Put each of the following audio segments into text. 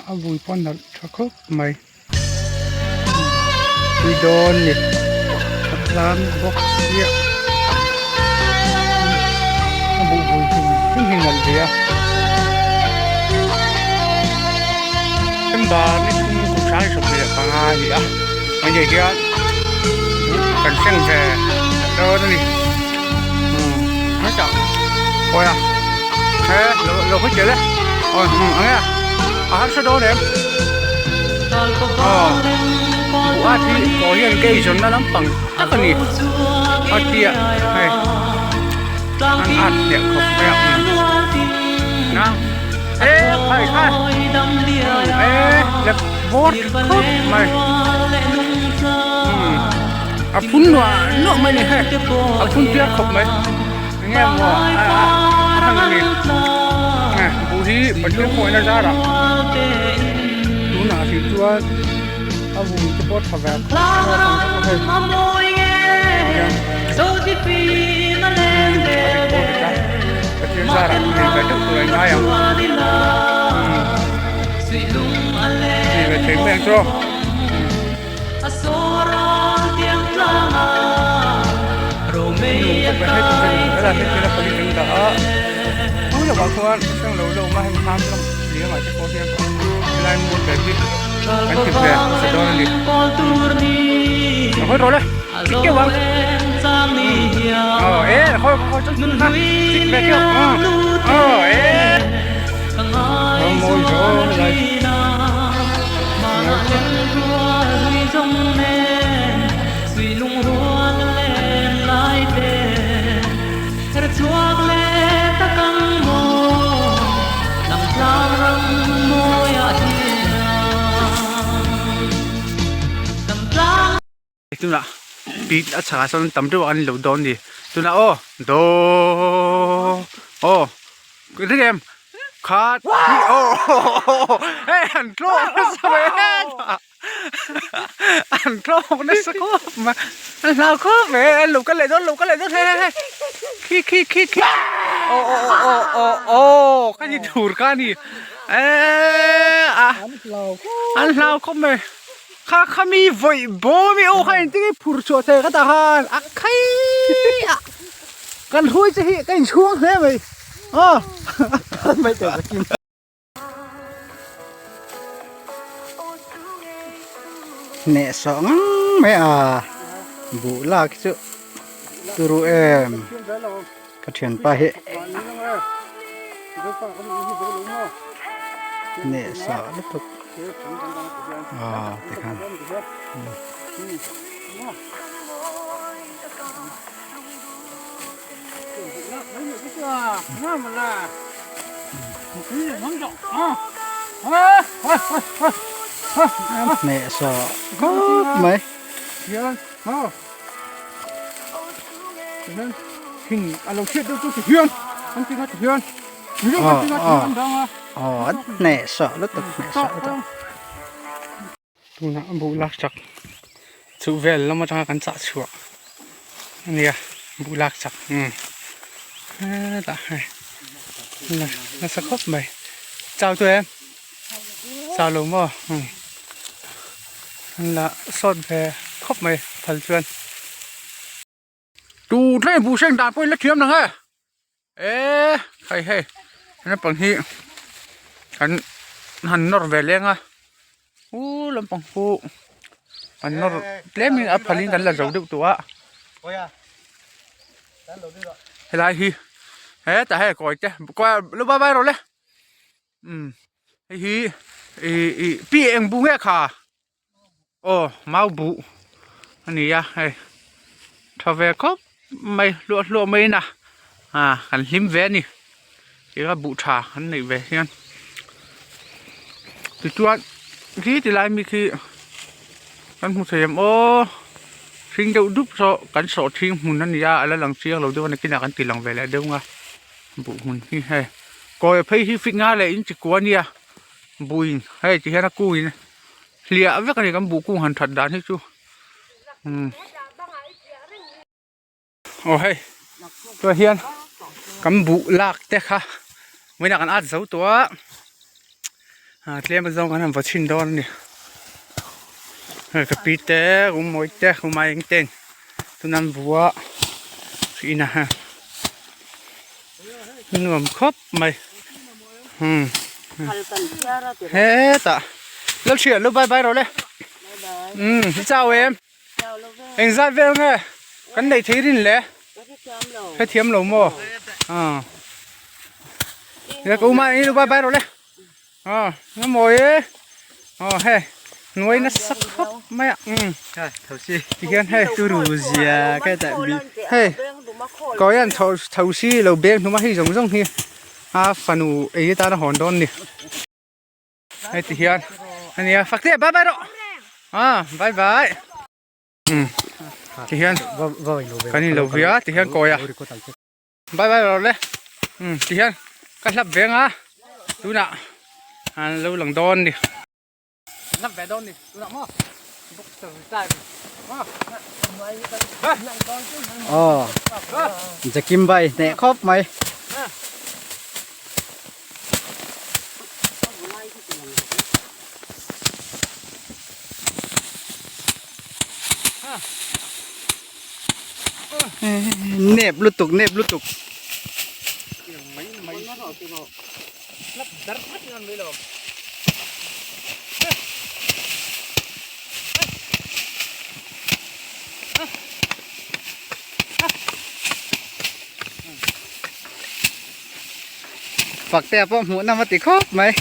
A vui pawh a nalh tha khawp mai tui dawn ni a tlang bawk chiah a buh vui hrim hrim hi nalh ve a December ni thum kum hrang 25 a ni a hei hian kan thleng ve dawn a ni hetah awi a he lo lo hawi tel e awi eng nge a harsa dawn em aw buh at hi kaw hian kei zawnna lampang tak a ni a tia hei an at leh khawp mai a na e khai khai e lep bawr khawp mai a phun nuah nuah mai a ni hei a phun piar khawp mai enge maw a a han ni buh hi pathian pawhin a zar ah tunah hrih chuan a vui te pawh tha ve khawp mai a pathian zar ah nei ve deuh tur a ngai ang nei ve thei mai ang chu. Tunah pit a chhakah sawn tam deuh an lo dawn a ni tunah aw daw aw ring em khat hnih aw hei an tlawh nasa mai hetah an tlawk nasa khawp mai an hlau khawp mai an lo kal leh dawn lo kal leh dawn hei hei hei khi khi khi khi aw aw aw aw aw ka ni tur ka ni eee a an hlau khawp mai. Kha kha mi vawih bawm i aw kha engtin nge phur chhuah thei ka tah khan a khai a kan hui che hi ka inchhuang hle mai aw mai teh takin. Hneh sawh ngang mai a buh lak hi chu turu em ka thianpa hi hneh sawh lutuk. Aw tikhan hneh sawh khawp mai. Aw aw hneh sawh lutuk hneh sawh lutuk. Tunah a buh lak chak chuh vel lam atanga kan chah chhuah a nia buh lak chak umm hetah hei nasa khawp mai chau tu em chau lo maw umm an la sawt ve khawp mai phal chuan. Tu thleng buh hreng dan pawh in la thiam nang e e hei hei naupang hi an han nawr ve leng a u lampang khu an nawr tlem in a phal in kan la zo deuh tawh a helai hi hetah hei kawi te kawi lu bai bai rawh le umm hei hi ih ih pi eng bu nge kha. Aw mau buh a ni a hei tha ve khawp mai hluah hluah mai in a ah kan hlim ve a ni tia buh tha an neih ve hian tichuan khi ti lai mi khi kan hmu thei em aw hring deuh dup saw kan sawh thing hmun a ni a a la lang chiang lo deuh a nakinah kan ti lang ve leh deuh ang a buh hmun hi hei kawi phei hi fit nga leh in chi kua a nia buhin hei ti hian a kungin. Hliah vek a ni kan buh kung han that dan hi chu umm aw hei tunah hian kan buh lak te kha vawiinah kan at zo tawh a Ah tlem azawng kan han vaw chhin dawn a ni hei ka pi te u mawi te u mai eng ten tuna an vua hrih a nuam khawp mai umm hetah Lalhriat lo bye bye rawh le umm i chau em. Engzat vel nge kan neih thei rin le? Hrethiam lo maw? Ah. Ya ka uma ni lu bye bye ro le. Ah, na mawi e. Oh he. Nuai na sak khop mai a. Um. Thosi. Ti hian hei turu zia ka ta bi. Hei. Ko yan tho thosi lo beng hnuma hei zawng zawng hi. A fanu ei atana hawn dawn ni. Hei ti hian ania fakte bye bye rawh ah bye bye um ti hian kan in lo vui a ti hian kawi a bye bye rawh le um ti hian ka hlap veng a tunah an lo lang dawn ni hlap ve dawn ni tunah maw boxer time aw jakim bai hneh khawp mai. Nep lutuk nep lutuk. Faktea pawh hmuh nawm a ti khawp mai.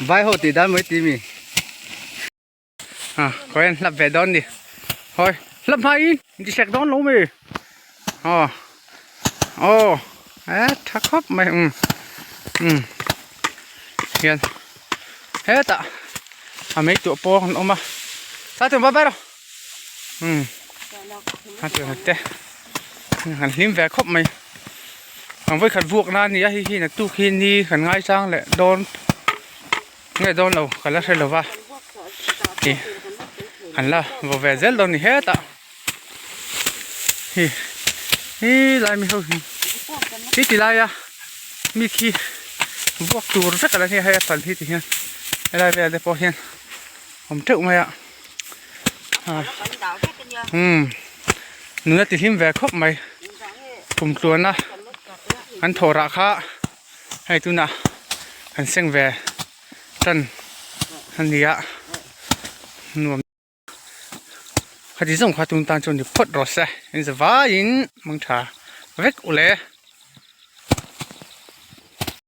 Vai ho tih dan mai ti mi. À, có em lập về đón đi. Thôi, lập hai đi sạc đón lâu mì. Ờ. Ồ, á thắc khóc mày. Ừ. Ừ. Hiền. Hết ạ. À mấy chỗ po còn ôm à. Sao tưởng ba ba đâu. Ừ. A tưởng te. Hàn hlim ve khop mày. Ang voi khat vuak na ni a hi hi na tu khi ni kan ngai chang le dawn Nge dawn lo ka la hre lo va ih an la vaw ve zel dawn ni hetah hi hi lai mi ho hi hi ti laia mi khi vuak tur vek a la nia hei a fal hi ti hian helai velah te pawh hian awm teuh mai a umm nuna ti hlim ve khawp mai kumtluana an thawh rah kha. Hei tunah kan seng ve tan a ni a nuam khati zawng kha tun tan chuan ni phawt rawh se in zavaiin mang tha vek ule.